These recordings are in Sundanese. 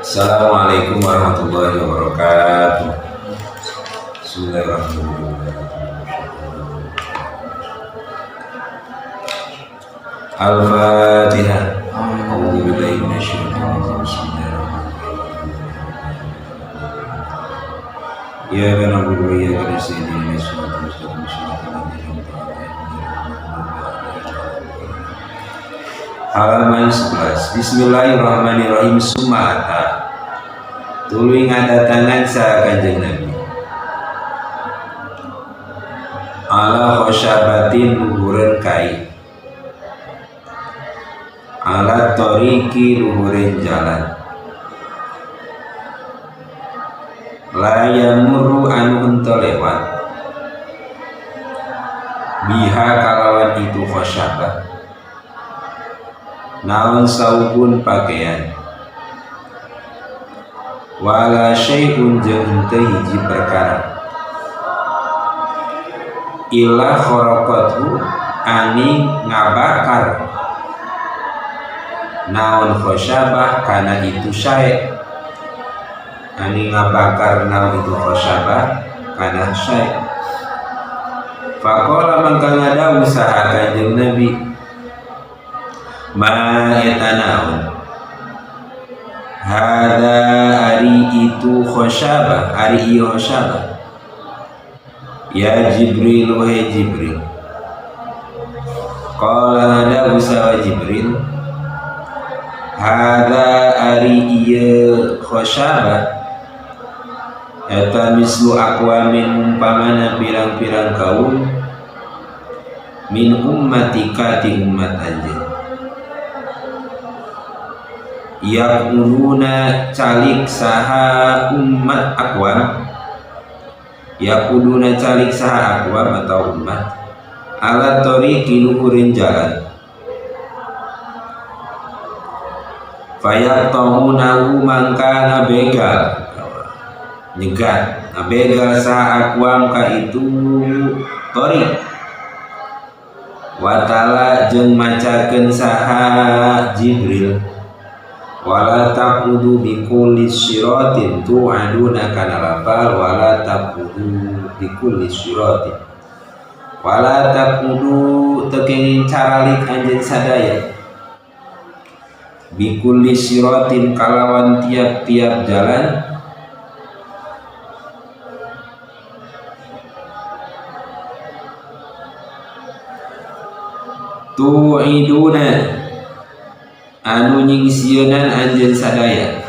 Assalamualaikum warahmatullahi wabarakatuh. Bismillahirrahmanirrahim. Al-Fatihah. A'udzu billahi minasyaitonir rajim. Bismillahirrahmanirrahim. Iyyaka na'budu wa iyyaka nasta'in. Ihdinas siratal mustaqim. Siratal ladzina an'amta 'alaihim ghairil maghdubi 'alaihim. Halaman 11. Bismillahirrahmanirrahim. Sumata tuluy ngadatangan saha Kanjeng Nabi ala khosyabatin luhureun kai, ala tariqi luhureun jalan, la yamurru anu henteu lewat biha kalawan itu khosyabah naon saubun pakaian, wala syai'un jeung henteu hiji perkara illa kharaqathu ani ngabakar naon khosyabah kana itu syai', ani ngabakar naon itu khosyabah kana syai'. Faqala mangka ngadawuh saha Kanjeng Nabi, ma eta naon hada ari itu khosyabah, ari ieu khosyabah, ya Jibril wahai Jibril. Qala ngadawuh saha Jibril, hada ari ieu khosyabah eta mislu aqwamin umpamana pirang-pirang kaum min ummatika ti umat anjeun, yaquluna calik saha umat aqwam, yaquluna calik saha aqwam atau umat ala tariqi luhurin jalan, fayaqta'unahu mangka ngabegal nyegat ngabegal saha aqwam ka itu tariq, watala jeung macakeun saha Jibril wala taqudu bikulli siratin tu'aduna kana lafal wala taqudu bikulli siratin, wala taqudu teu kenging caralik anjeun sadaya bikulli siratin kalawan tiap-tiap jalan, tu'iduna anu nyingsieunan anjeun sadaya,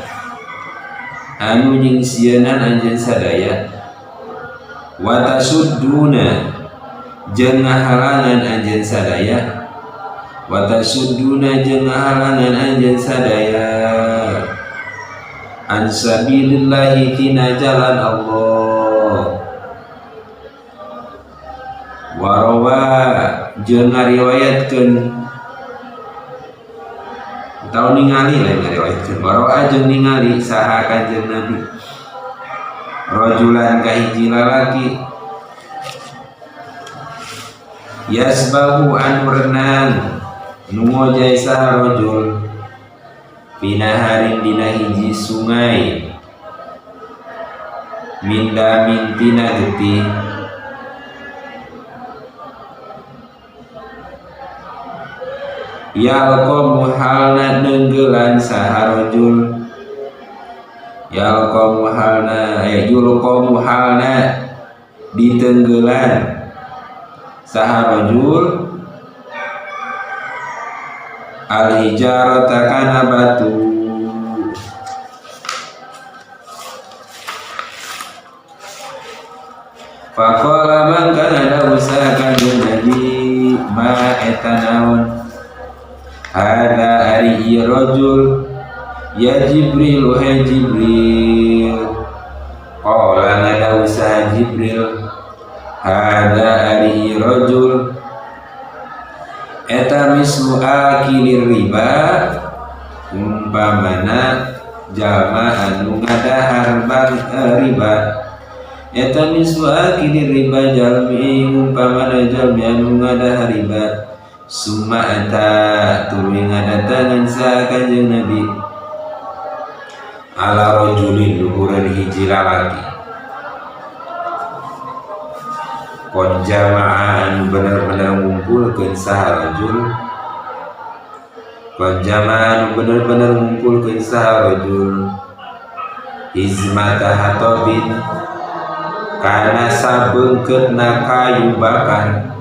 anu nyingsieunan anjeun sadaya, wa tasudduna jeung ngahalangan anjeun sadaya, wa tasudduna jeung ngahalangan anjeun sadaya an sabilillahi tina jalan Allah. Warawa jeung ngariwayatkeun tau ningali lain ngariwayatkeun, warawa jeung ningali saha Kanjeng Nabi rajulan ka hiji lalaki yasbahu anu renang nu ngojay saha rajul pinaharin dina hiji sungai minda mintina getih, yalqa muhalna neunggelan saha rajul, yalqa muhalna yulqa muhalna ditenggelan saha rajul al hijarata kana batu. Faqala man kana lahu saha Nabi ma eta naon hada ari ieu rajul ya Jibril wahai Jibril. Qala ngadawuh saha Jibril hada ari ieu rajul eta mislu akilir riba umpamana jalma anu ngadahar bang riba, eta mislu akilir riba jalmi umpamana jalmi anu ngadahar riba. Summa ata tuluy ngadatangan saha Kanjeng Nabi Ala rajulin luhureun hiji lalaki qad jama'a anu bener-bener ngumpulkeun saha rajul qad jama'a anu bener-bener ngumpulkeun saha rajul hizmata hatobin kana sabeungkeutna kayu bakar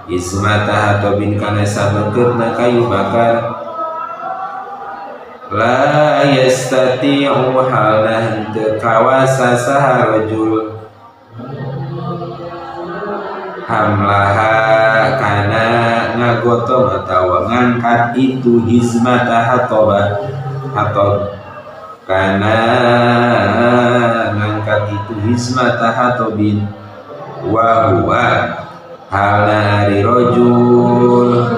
hizmata hatobin kana sabeungkeutna kayu bakar la yastati'u halna henteu kawasa saha rajul hamlaha kana ngagotong atawa ngangkat itu hizmata hatoba hatob kana ngangkat itu hizmata hatobin wa huwa halna ari rajul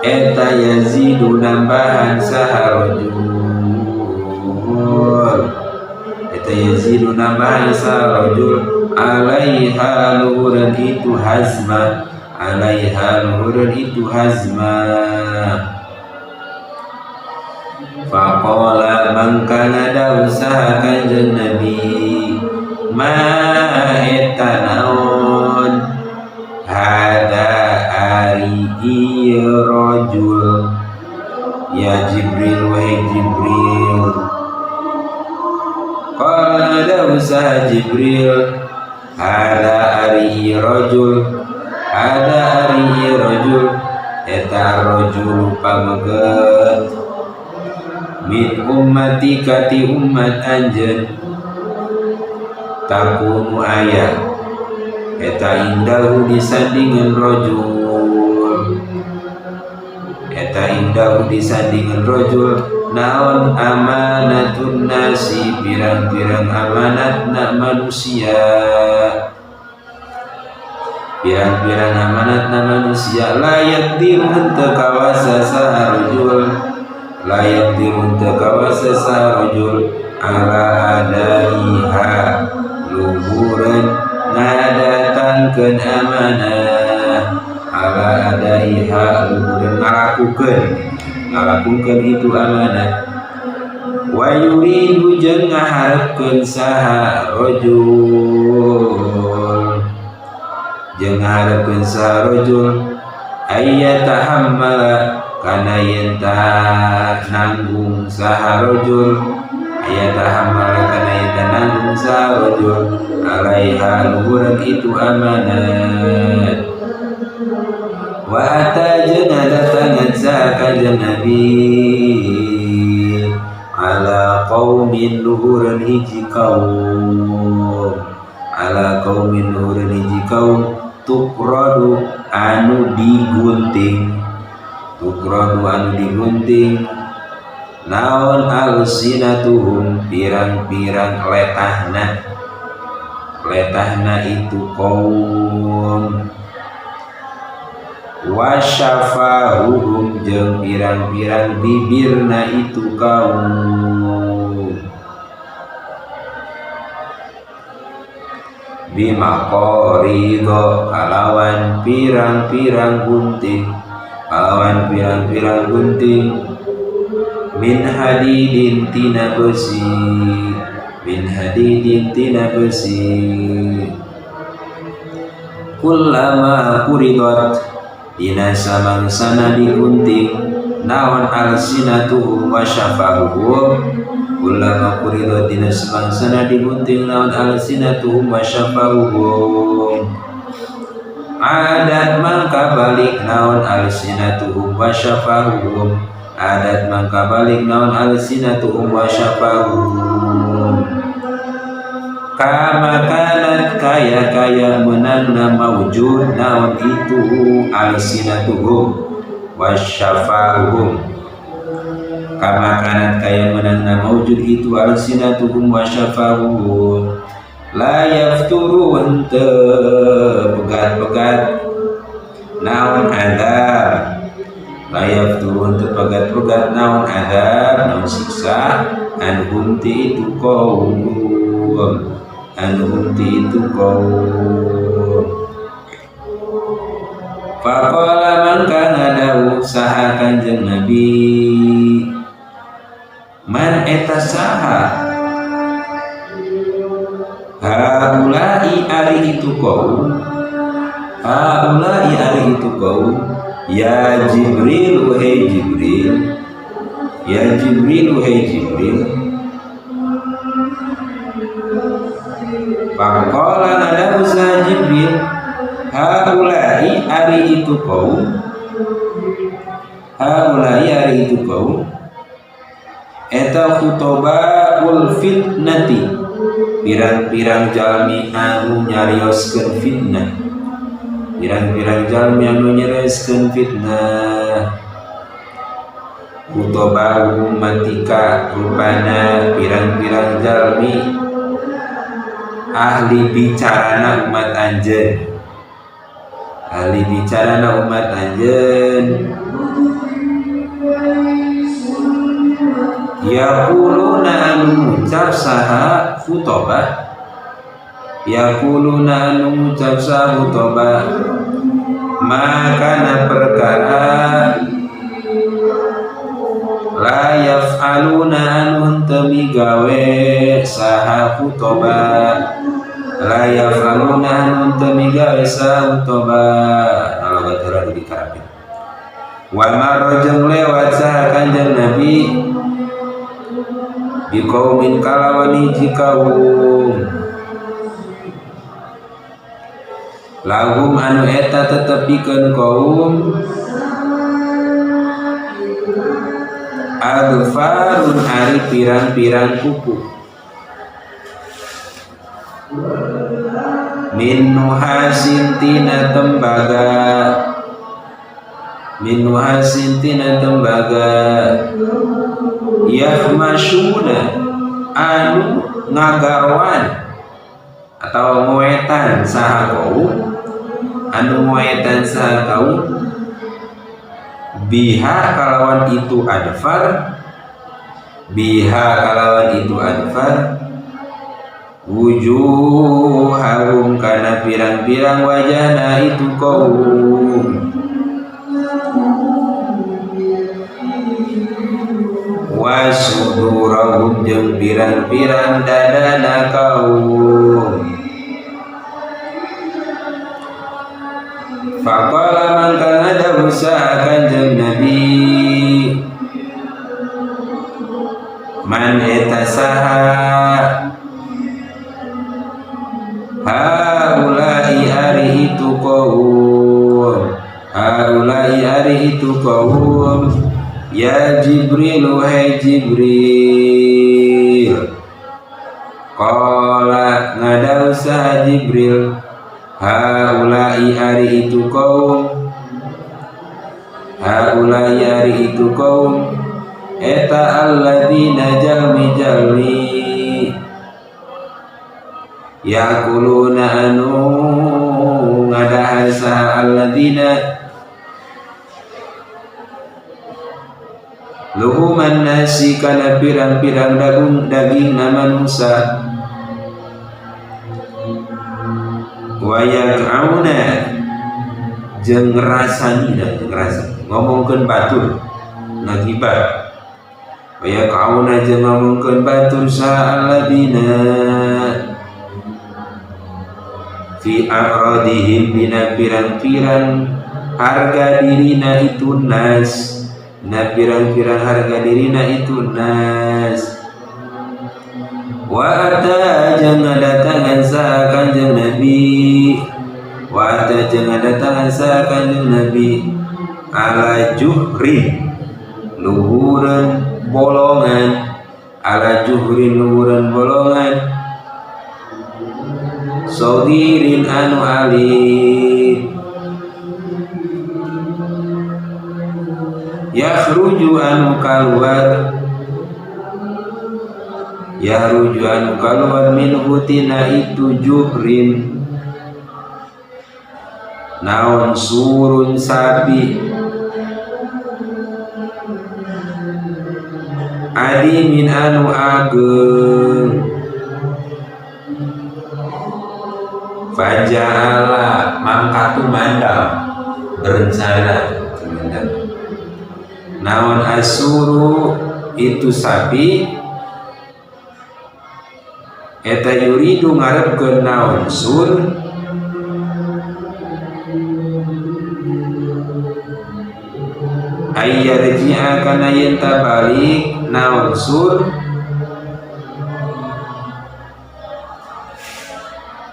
eta yazidu nambahan saha rajul eta yazidu nambahan saha rajul alaiha luhureun itu hazma alaiha luhureun itu hazma faqala mangkana dawuh saha kanjeng Nabi ma eta naon hada ari ieu rajul ya Jibril wahai Jibril qala dawuh saha Jibril hada ari ieu rajul hada ari ieu rajul eta rajul pameget min ummatika ti ummat anjeun takunu aya eta indahu disandingan rajul eta indahu disandingan rajul naon amanatun nasi pirang-pirang amanatna manusia pirang-pirang amanatna manusia la yaqdiru henteu kawasa saha rajul la yaqdiru henteu kawasa saha rajul ala adaiha luhureun ngadatangkeun amanah ala adaiha luhureun ngalakukeun itu amanah wa yuridu jeung ngaharepkeun saha rajul jeung ngaharepkeun saha rajul ayyatahammala kana yen ta nanggung saha rajul ayyatahammala kana yen ta nanggung saha rajul alaiha luhureun itu amanat wa ata jeung ngadatangan saha kanjeng Nabi ala qaumin luhureun hiji kaum ala qaumin luhureun hiji kaum tukradu anu digunting tukradu anu digunting naon alsinatuhum pirang-pirang letahna letahna itu kaum wasyafahuhum jeung pirang-pirang bibirna itu kaum bimaqaridho kalawan pirang-pirang gunting kalawan pirang-pirang gunting min hadidin tina besi min hadidin tina besi kullama quridot dina samangsana digunting naon alsinatuhum wa syafahuhum kullama quridot dina samangsana digunting naon alsinatuhum wa syafahuhum adat mangka balik naon alsinatuhum wa syafahuhum adat mangka balik naon alsinatuhum wa syafahuhum kama kanat kaya-kaya menangna maujud naon itu alsinatuhum wa syafahuhum kama kanat kaya menangna maujud itu alsinatuhum wa syafahuhum la yafturu henteu pegat-pegat naon azab la yafturu henteu pegat-pegat naon azab naon siksa anhum ti itu kaum anhum ti itu kaum faqala man kana dawuh saha kanjeng Nabi Man eta saha haulai ari itu kaum, haulai ari itu kaum, ya Jibril wahai Jibril, ya Jibril wahai Jibril. Faqala nada usaha Jibril haulai ari itu kaum, haulai ari itu kaum eta khutobaul fitnati pirang-pirang jalmi anu nyarioskeun fitnah, pirang-pirang jalmi anu nyarioskeun fitnah. Khutobah ummatika rupana pirang-pirang jalmi ahli bicarana umat anjeun, ahli bicarana umat anjeun. Yaquluna anu ngucap saha khutobah, yaquluna anu ngucap saha khutobah makana perkara la yaf'aluna anu henteu migawe saha khutobah, la yaf'aluna anu henteu migawe saha khutobah. Nalogat heula di karapit. Wa marra jeung lewat saha Kanjeng Nabi biqaumin kalawan hiji kaum lahum anu eta tetepikeun kaum adfarun ari pirang-pirang kuku min nuhasin tina tembaga, min nuhasin tina tembaga yahmasyuna anu ngagarwan atau ngoetan saha kaum, anu ngoetan saha kaum biha kalawan itu adfar, biha kalawan itu adfar wujuhahum kana pirang-pirang wajahna itu kaum wasudurahum jeung pirang-pirang dadana kaum. Faqala mangka ngadawu saha Kanjeng Nabi man eta saha haulai ari itu kaum, haulai ari itu kaum, ya Jibril wahai Jibril. Qala ngadawu saha Jibril haulai ari itu kaum, haulai ari itu kaum eta alladzina jalmi-jalmi yaquluna anu ngadahar saha alladzina luhuman nasi kana pirang-pirang daging na manusia wa yaqauna jeung ngrasani, jeung ngrasa ngomongkeun batur ngagibah, wa yaqauna jeung ngomongkeun batur saha alladzina fi a'radihim dina pirang-pirang harga dirina itu nas, na pirang-pirang harga dirina itu nas. Wa ata jeung ngadatangan saha Kanjeng Nabi, wa ata jeung ngadatangan saha Kanjeng Nabi ala juhrin luhureun bolongan, ala juhrin luhureun bolongan sogirin anu alit yakhruju anu kaluar, yahruju anu kaluar minhu tina itu juhrin naon surun sapi adimin anu ageng. Faja'ala mangkatu mandal berencana tumandang naon asuru Itu sapi eta yuridu ngarepkeun naon sur ayyarji'a kana yen tabalik naon sur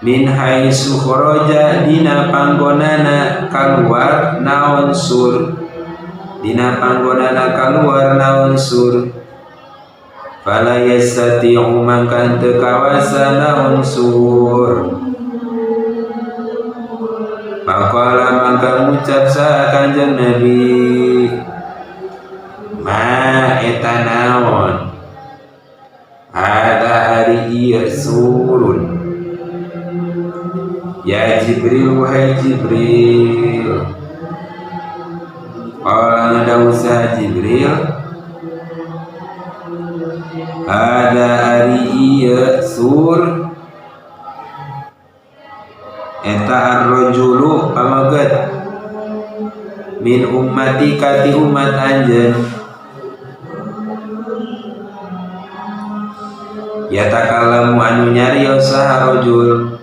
min haitsu kharaja dina panggonana kaluar naon sur dina panggonana kaluar naon sur fala yastati'u mangka teu kawasa naon sur faqala mangka ngucap saha Kanjeng Nabi ma eta naon ada ari ieu surun ya Jibril wahai Jibril qala ngadawu saha Jibril ada ari ieu sur eta ar-rajulu pamaget min ummati kati umat anjeun yatakallamu anu nyarios saha rajul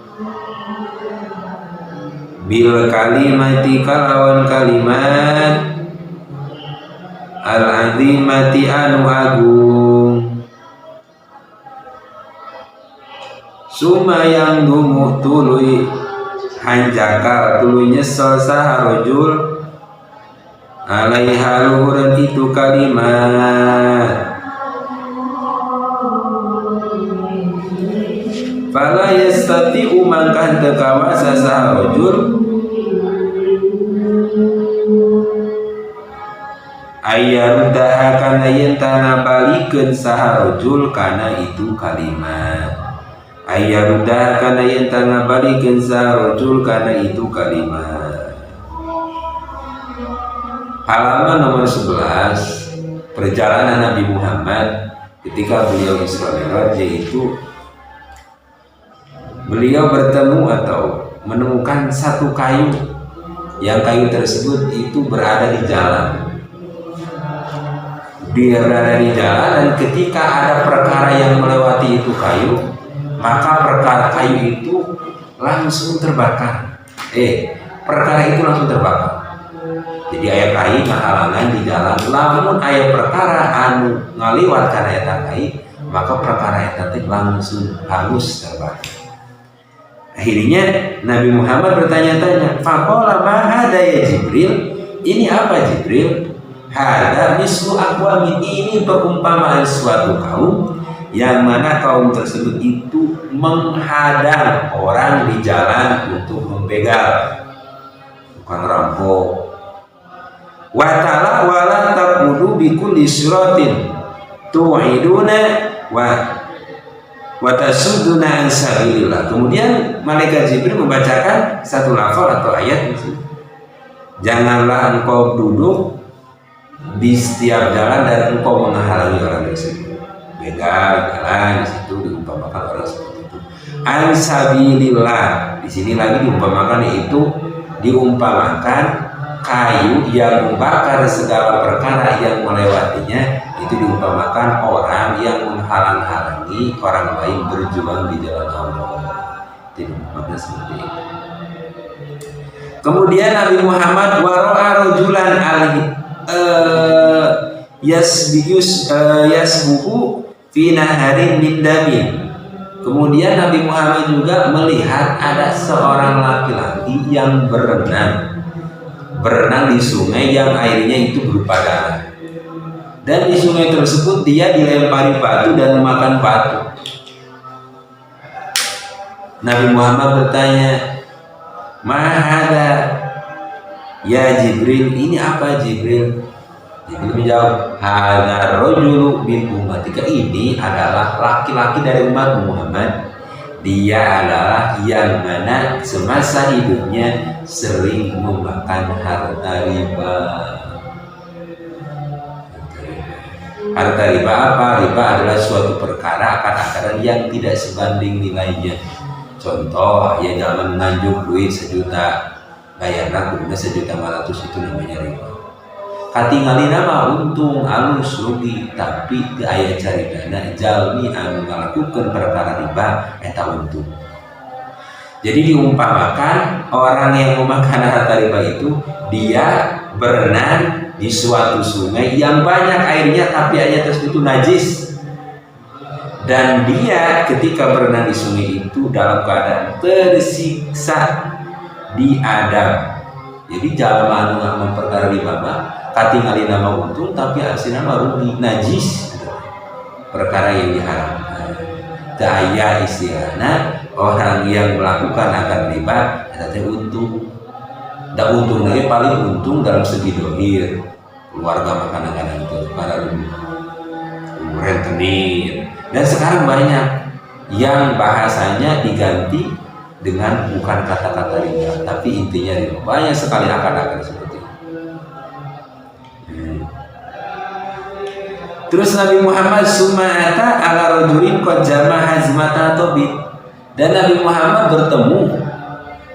bil kalimati kalawan kalimat al-azimati anu agung suma yang dumu tuluy hanjakal tuluy nyesel saha rajul alaiha luhureun itu kalimat fala yastati'u mangka teu kawasa saha rajul ayyaruddaha kana yen tanabalikeun saha rajul kana itu kalimat ayyaruddaha kana yen tanabalikeun saha rajul kana itu kalimat. Halaman nomor 11, perjalanan Nabi Muhammad ketika beliau Isra Mi'raj, yaitu beliau bertemu atau menemukan satu kayu yang kayu tersebut itu berada di jalan. Dia berada di jalan dan ketika ada perkara yang melewati itu kayu, maka perkara kayu itu langsung terbakar. Perkara itu langsung terbakar. Jadi aya kai ngahalangan di jalan, lamun aya perkara anu ngaliwat kana eta kai, maka perkara eta teh langsung hangus terbakar. Akhirnya Nabi Muhammad bertanya-tanya, faqala ma hada ya Jibril? Ini apa Jibril? Hada mislu aqwamin, ini perumpamaan suatu kaum yang mana kaum tersebut itu menghadang orang di jalan untuk membegal, bukan rampok. Wa ta'ala wala taqudu bikulli siratin tu'iduna wa tasudduna an sabilillah. Kemudian malaikat Jibril membacakan satu lafal atau ayat, janganlah engkau duduk di setiap jalan dan engkau menghalangi orang tersebut. Begal jalan di situ diumpamakan orang seperti itu. An sabilillah di sini lagi diumpamakan, yaitu diumpamakan kayu yang membakar segala perkara yang melewatinya, itu diumpamakan orang yang menghalang-halangi orang lain berjuang di jalan Allah. Itu diumpamakan seperti itu. Kemudian Nabi Muhammad waro'a rajulan alaihi yasbuhu fi naharin min damin. Kemudian Nabi Muhammad juga melihat ada seorang laki-laki yang berenang di sungai yang airnya itu berupa darah. Dan di sungai tersebut dia dilempari batu dan memakan batu. Nabi Muhammad bertanya, "Ma hada ya Jibril? Ini apa Jibril?" Jibril menjawab, "Hadza rajulu min ummatika." Ini adalah laki-laki dari umat Muhammad. Dia adalah yang mana semasa hidupnya sering memakan harta riba. Harta riba apa? Riba adalah suatu perkara akad-akadan yang tidak sebanding nilainya. Contoh, ya jalan nganjuk duit 1 juta, bayarlah kemudian 1.500.000, itu namanya riba. Katingalina mah untung, alus, rugi, tapi teu aya caritana jalmi anu ngalakukeun perkara riba eta untung. Jadi diumpamakan orang yang memakan harta riba itu dia berenang di suatu sungai yang banyak airnya, tapi airnya tersebut itu najis, dan dia ketika berenang di sungai itu dalam keadaan tersiksa, diadab. Jadi jalma anu memperkara riba mah katingalina mah untung, tapi aslina mah rugi, najis, perkara yang diharamkan. Teu aya istilahna orang yang melakukan akad riba eta teh untung. Da untung lagi paling untung dalam segi dohir, keluarga makan kadang itu para rentenir. Dan sekarang banyak yang bahasanya diganti dengan bukan kata-kata riba, tapi intinya riba. Banyak sekali akad-akad seperti itu. Terus Nabi Muhammad ثم أتى على رجل قد جمع حزمة حطب. Dan Nabi Muhammad bertemu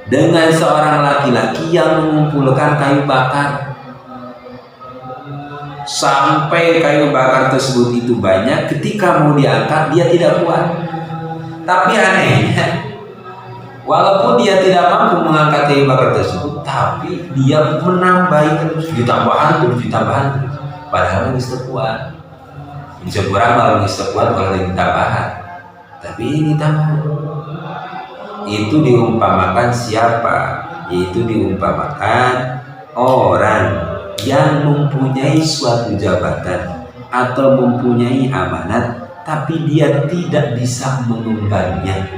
dengan seorang laki-laki yang mengumpulkan kayu bakar sampai kayu bakar tersebut itu banyak, ketika mau diangkat dia tidak kuat. Tapi anehnya, walaupun dia tidak mampu mengangkat kayu bakar tersebut, tapi dia menambahi terus, ditambahan terus, ditambahan terus, padahal geus kuat. Bisa kurang, malah geus kuat, malah ditambahan. Tapi ini tambahan itu diumpamakan siapa? Itu diumpamakan orang yang mempunyai suatu jabatan atau mempunyai amanat, tapi dia tidak bisa mengembannya.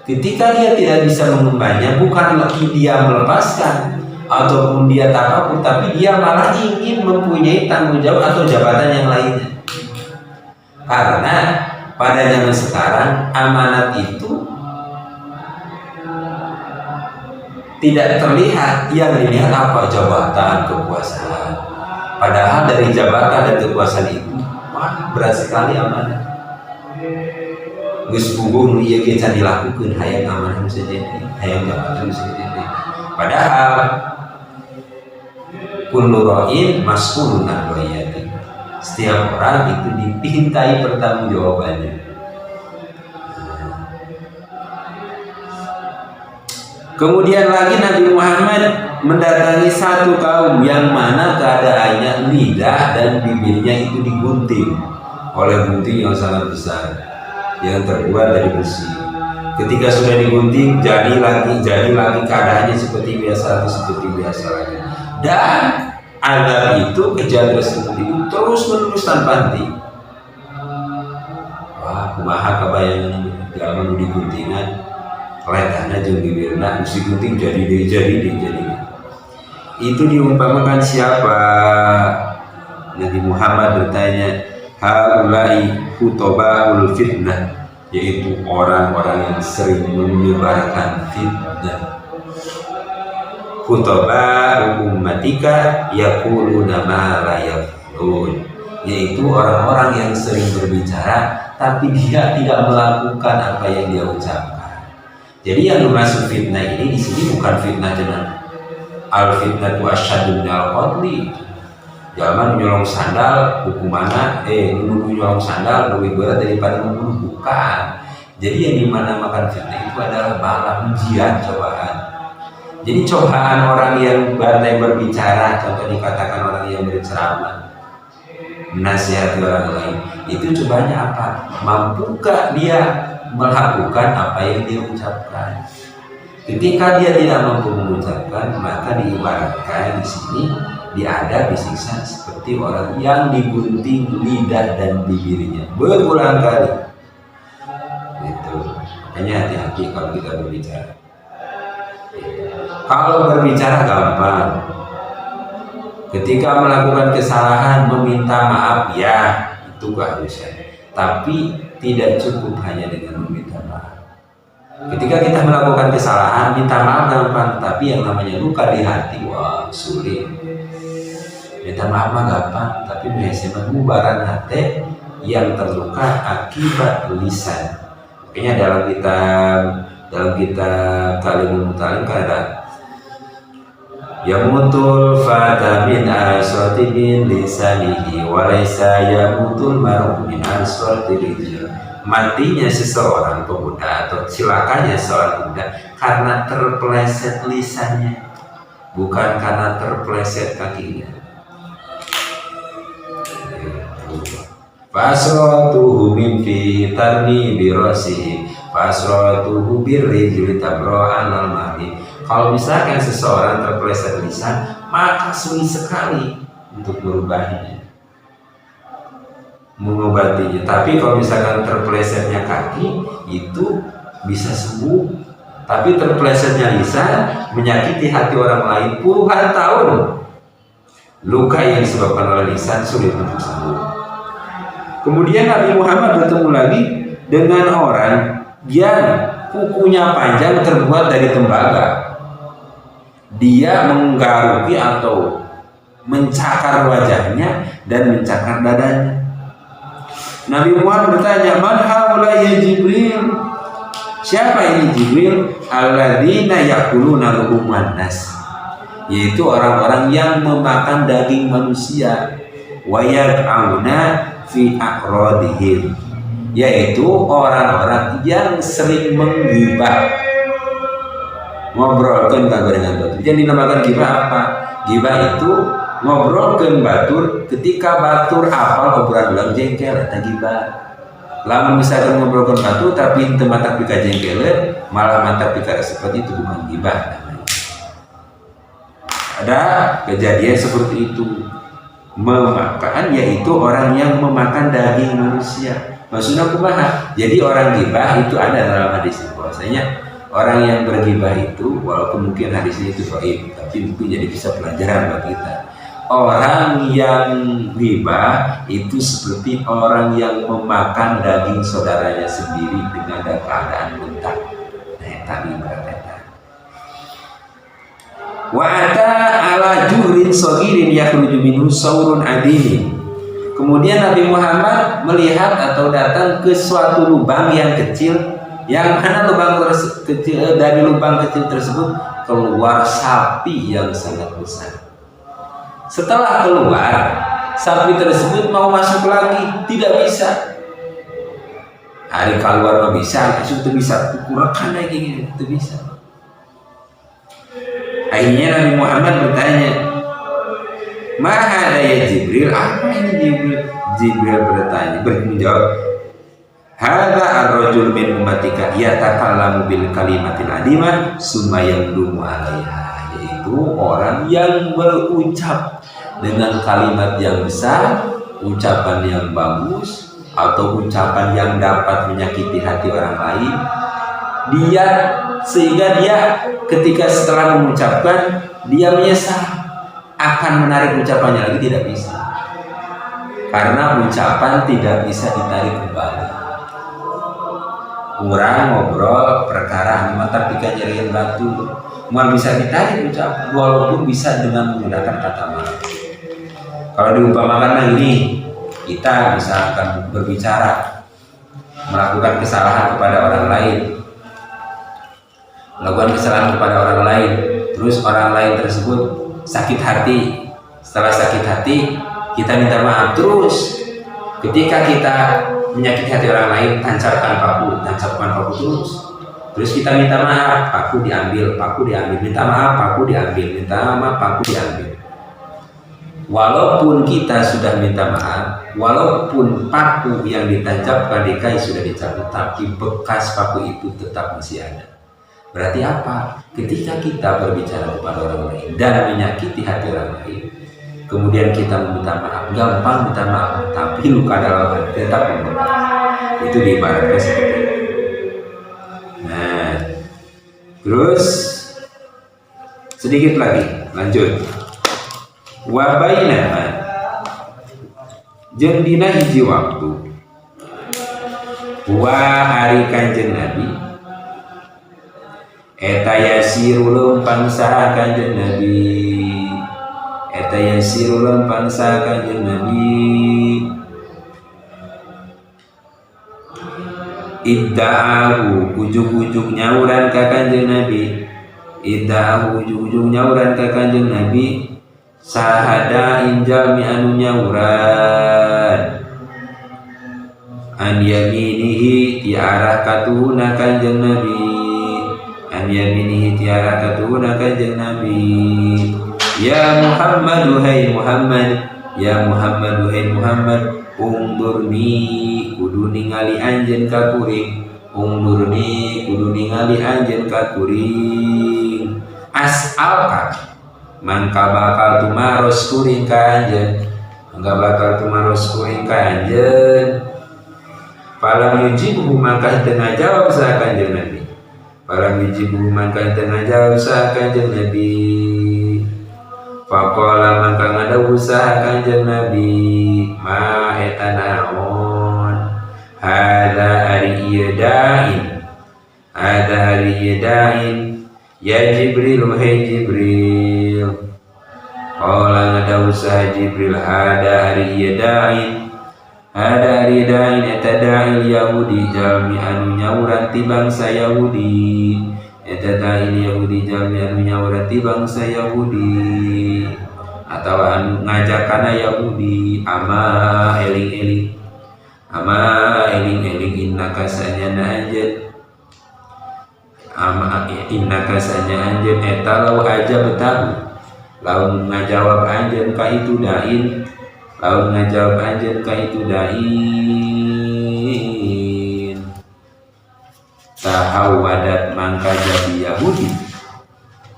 Ketika dia tidak bisa mengembannya, bukan lagi dia melepaskan ataupun dia takabur, tapi dia malah ingin mempunyai tanggung jawab atau jabatan yang lainnya. Karena pada zaman sekarang amanat itu tidak terlihat, yang dilihat apa? Jabatan, kekuasaan. Padahal dari jabatan dan kekuasaan itu, wah, berat sekali amanat. Geus puguh nu ieu ge can dilakukeun, hayang amanah nu jadi, hayang jabatan nu jadi. Padahal كل راع مسؤول عن رعيته. Setiap orang itu dipintai pertanggungjawabannya. Kemudian lagi Nabi Muhammad mendatangi satu kaum yang mana keadaannya lidah dan bibirnya itu digunting oleh gunting yang sangat besar yang terbuat dari besi. Ketika sudah digunting, jadi lagi keadaannya seperti biasa atau seperti biasa lagi. Dan azab itu, kejadian seperti itu terus menerus tanpa henti. Wah, kumaha kabayangan jalma nu diguntingan letahna jeung bibirna geus digunting jadi deui, jadi deui, jadi. Itu diumpamakan siapa? Nabi Muhammad bertanya, هؤلاء خطباء الفتنة, yaitu orang-orang yang sering menyebarkan fitnah. خطباء أمتك يقولون ما لا يفعلون, yaitu orang-orang yang sering berbicara tapi dia tidak melakukan apa yang dia ucapkan. Jadi yang dimaksud fitnah ini di sini bukan fitnah dengan الفتنة أشد من القتل. Jalma nyolong sandal hukumanna, nuduh nyolong sandal lebih berat daripada membunuh, bukan. Jadi yang dimana makan fitnah itu adalah bala, ujian, cobaan. Jadi cobaan orang yang pandai berbicara, contoh dikatakan orang yang berceramah, menasihati orang lain, itu cobanya apa? Mampukah dia melakukan apa yang dia ucapkan? Ketika dia tidak mampu mengucapkan, maka diibaratkan di sini diadab, disiksa seperti orang yang digunting lidah dan bibirnya berulang kali. Itu. Makanya hati-hati kalau kita berbicara. Kalau berbicara gampang. Ketika melakukan kesalahan meminta maaf, ya itu keharusan. Tapi tidak cukup hanya dengan meminta maaf. Ketika kita melakukan kesalahan, minta maaf gampang, tapi yang namanya luka di hati, wah, sulit. Minta maaf mah gampang, tapi biasanya ngubaran hati yang terluka akibat lisan. Makanya dalam kitab Ta'limul Muta'allim kan ada Yamutul fata min aswati min lisanihi walaysa yamutul mar'u min aswati rijl. Matinya seseorang pemuda atau cilakanya seorang pemuda karena terpeleset lisannya, bukan karena terpeleset kakinya. Fasratuhu min fi tarmi bi rasihi fasratuhu birrijli tabra alal mali. Kalau misalkan seseorang terpeleset lisan, maka sulit sekali untuk merubahnya, mengobatinya. Tapi kalau misalkan terpelesetnya kaki, itu bisa sembuh. Tapi terpelesetnya lisan menyakiti hati orang lain puluhan tahun. Luka yang disebabkan oleh lisan sulit untuk sembuh. Kemudian Nabi Muhammad bertemu lagi dengan orang yang kukunya panjang terbuat dari tembaga. Dia menggaruki atau mencakar wajahnya dan mencakar dadanya. Nabi Muhammad bertanya, "Man haula ya Jibril?" Siapa ini Jibril? Alladzina yakuluna luhuman nas. Yaitu orang-orang yang memakan daging manusia. Wa yaqauna fi a'radihim, yaitu orang-orang yang sering menggibah, ngobrolkan kagorengan batur. Yang dinamakan gibah apa? Gibah itu ngobrolkan batur ketika batur apal obrolan ulang jengkel, eta gibah. Lamun misalkan ngobrolkan batur tapi henteu matak pikajengkeleun, malah matak pikaresep, itu bukan gibah namanya. Ada kejadian seperti itu. Memakan, yaitu orang yang memakan daging manusia. Maksudnya kumaha? Jadi orang gibah itu ada dalam hadis bahwasanya orang yang bergibah itu, walaupun mungkin hadisnya itu dhaif, tapi mungkin jadi bisa pelajaran buat kita. Orang yang gibah itu seperti orang yang memakan daging saudaranya sendiri dengan keadaan mentah. Nah, eta gibah eta. Wa ata ala juhrin saghirin yakhruju minhu saurun adimin. Kemudian Nabi Muhammad melihat atau datang ke suatu lubang yang kecil, yang mana lubang kecil, dari lubang kecil tersebut keluar sapi yang sangat besar. Setelah keluar, sapi tersebut mau masuk lagi tidak bisa. Ari keluar mah bisa, langsung tuh bisa, kurekan lagi itu bisa. Akhirnya Nabi Muhammad bertanya, "Ma hadza ya Jibril?" Apa ini Jibril? Jibril bertanya, menjawab, "Hadza ar-rajul min ummatika yatakallamu bil kalimatil adimah summa yandumu 'alaiha." Yaitu orang yang berucap dengan kalimat yang besar, ucapan yang bagus atau ucapan yang dapat menyakiti hati orang lain. Dia sehingga dia ketika setelah mengucapkan dia menyesal, akan menarik ucapannya lagi tidak bisa, karena ucapan tidak bisa ditarik kembali. Urang ngobrol perkara anu matak pikanyerieun batur, moal bisa ditarik ucapan walaupun bisa dengan menggunakan kata maaf. Kalau diumpamakan ini, kita misalkan berbicara melakukan kesalahan kepada orang lain, melakukan kesalahan kepada orang lain, terus orang lain tersebut sakit hati. Setelah sakit hati, kita minta maaf. Terus ketika kita menyakiti hati orang lain, tancapkan paku, tancapkan paku terus. Terus kita minta maaf, paku diambil, paku diambil, minta maaf, paku diambil, minta maaf, paku diambil. Walaupun kita sudah minta maaf, walaupun paku yang ditancapkan di kayu sudah dicabut, tapi bekas paku itu tetap masih ada. Berarti apa? Ketika kita berbicara kepada orang lain dan menyakiti hati orang lain, kemudian kita meminta maaf, gampang minta maaf, tapi luka dalam hati tetap membekas. Itu diibaratkan seperti itu. Nah, terus sedikit lagi, lanjut. Wa bainama, jeung dina hiji waktu, wa ari Kanjeng Nabi eta yasiru leumpang saha Kanjeng Nabi, eta yasiru leumpang saha Kanjeng Nabi, idda'ahu ujug-ujug nyauran ka Kanjeng Nabi. Iddahu ujung-ujung nyauran ka Kanjeng Nabi saha da'in jalmi anu nyauran an yaminihi ti arah katuhuna Kanjeng Nabi an yaminihi ti arah katuhuna Kanjeng Nabi ya Muhammad hai Muhammad ya Muhammad hai Muhammad ungdurni kudu ningali anjeun ka kuring ungdurni kudu ningali anjeun ka kuring as'alka mangka bakal tumaros kuring ka anjeun mangka bakal tumaros kuring ka anjeun falam yujibu mangka teu ngajawab saha Kanjeng Nabi falam yujibu mangka teu ngajawab saha Kanjeng Nabi faqala mangka ngadawuh saha Kanjeng Nabi ma eta naon hada ari ieu da'in hada ari ieu da'in ya Jibril hai Jibril qala ngadawuh saha Jibril hada ari ieu da'in hada ari da'in eta da'il Yahudi jalmi anu nyauran ti bangsa Yahudi eta da'il Yahudi jalmi anu nyauran ti bangsa Yahudi atawa anu ngajakana Yahudi ama eling-eling ama eling-eling innaka sanyana anjeun ama innaka sanya anjeun eta lau aja betahu lamun ngajawab anjeun ka itu da'in lamun ngajawab anjeun ka itu da'in tahawadat mangka jadi Yahudi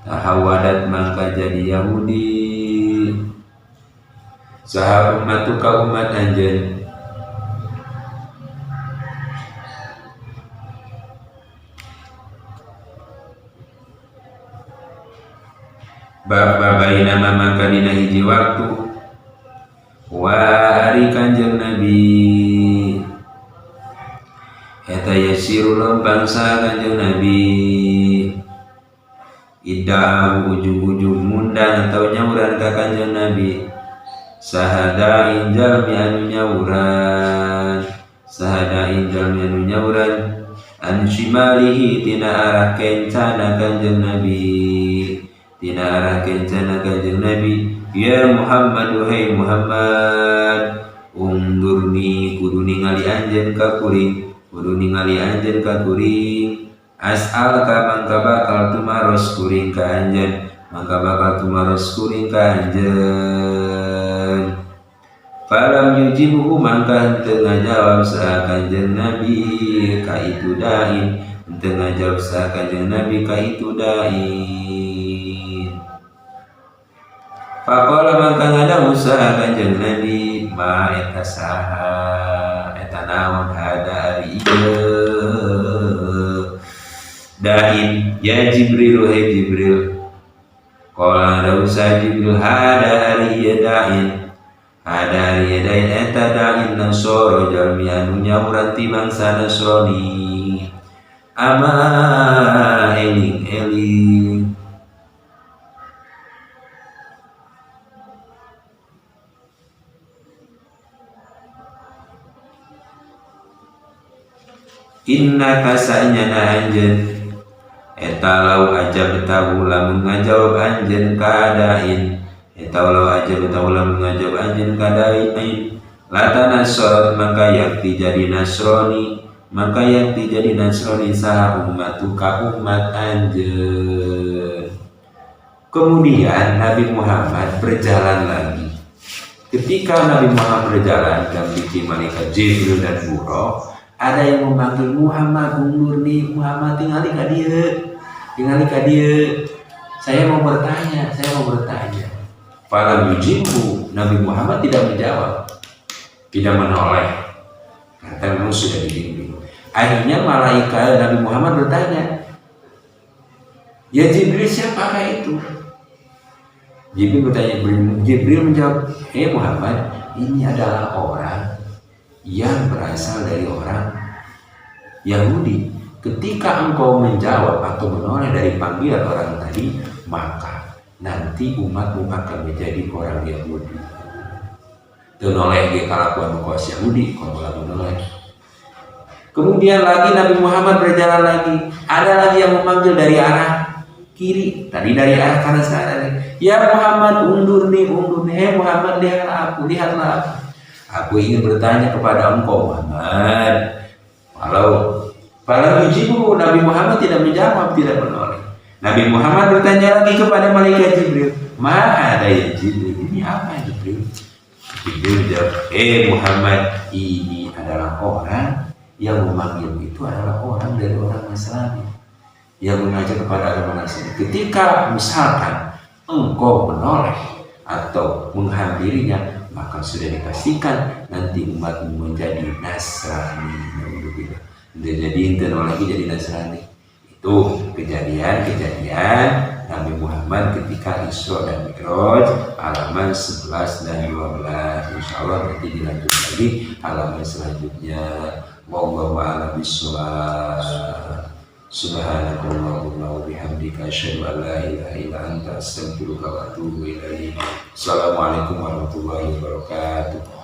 tahawadat mangka jadi Yahudi saha ummatuka umat anjeun Bab-babaina mangka dina hiji waktu wa ari Kanjeng Nabi eta yasiru lempang saha Kanjeng Nabi iddahu ujung-ujung mundang atau nyauran ka Kanjeng Nabi saha da'in jalmi anu nyauran saha da'in jalmi anu nyauran an shimalihi tina arah kencana Kanjeng Nabi tina arah kencana Kanjeng Nabi ya Muhammad wahai Muhammad ungdurni kudu ningali anjeun ka kuring kudu ningali anjeun ka kuring as'alka mangka bakal tumaros kuring ka anjeun mangka bakal tumaros kuring ka anjeun falam yujibuhu mangka henteu ngajawab saha Kanjeng Nabi ka itu da'in henteu ngajawab saha Kanjeng Nabi ka itu da'in faqala mangka ngadawuh saha Kanjeng Nabi ma eta saha eta naon hada ari ieu da'in ya Jibril hai Jibril qala ngadawuh saha Jibril hada ari ieu da'in hada ari ieu da'in eta da'in Nasara jalmi anu nyauran ti bangsa Nasrani ama eling-eling innaka sanyana anjeun eta lau ajabtahu lamun ngajawab anjeun kadain eta lau ajabtahu lamun ngajawab anjeun kadain latanasorat maka yakti jadi Nasrani maka yakti jadi Nasrani saha ummatuka umat anjeun. Kemudian Nabi Muhammad berjalan lagi. Ketika Nabi Muhammad berjalan dan bikin malaikat Jibril dan Buraq, ada yang memanggil Muhammad ungdurni Muhammad tingali ka dieu tingali ka dieu saya mau bertanya saya mau bertanya. Falam yujibu, Nabi Muhammad tidak menjawab, tidak menoleh karena memang sudah dibimbing. Akhirnya malaikat Nabi Muhammad bertanya, ya Jibril siapakah itu? Jibril bertanya, Jibril menjawab, hei Muhammad, ini adalah orang yang berasal dari orang Yahudi. Ketika engkau menjawab atau menoleh dari panggilan orang tadi, maka nanti umatmu akan menjadi orang Yahudi. Teu noleh ge kalakuan nu kawas Yahudi, kalau menoleh. Kemudian lagi Nabi Muhammad berjalan lagi, ada lagi yang memanggil dari arah Kiri. Tadi dari arah kanan sana. "Ya Muhammad, undur nih, undur nih. Hei Muhammad, lihatlah aku, lihatlah aku. Aku ingin bertanya kepada engkau, Muhammad." Kalau فلم يجبه, Nabi Muhammad tidak menjawab, tidak menoleh. Nabi Muhammad bertanya lagi kepada malaikat Jibril, "ما هذا يا Jibril? Ini apa, Jibril?" Jibril menjawab, "Eh Muhammad, ini adalah orang yang memanggil itu adalah orang dari orang Nasrani yang mengajak kepada agama Nasrani. Ketika misalkan engkau menoleh atau menghampirinya, maka sudah dipastikan nanti umatmu menjadi Nasrani." Jadi ente lagi jadi Nasrani. Itu kejadian-kejadian Nabi Muhammad ketika Isra dan Mi'raj, halaman 11 dan 12. Insya Allah nanti dilanjut lagi halaman selanjutnya. والله أعلم بالصواب. سبحانك اللهم وبحمدك، أشهد أن لا إله إلا أنت، أستغفرك وأتوب إليك. Assalamualaikum warahmatullahi wabarakatuh.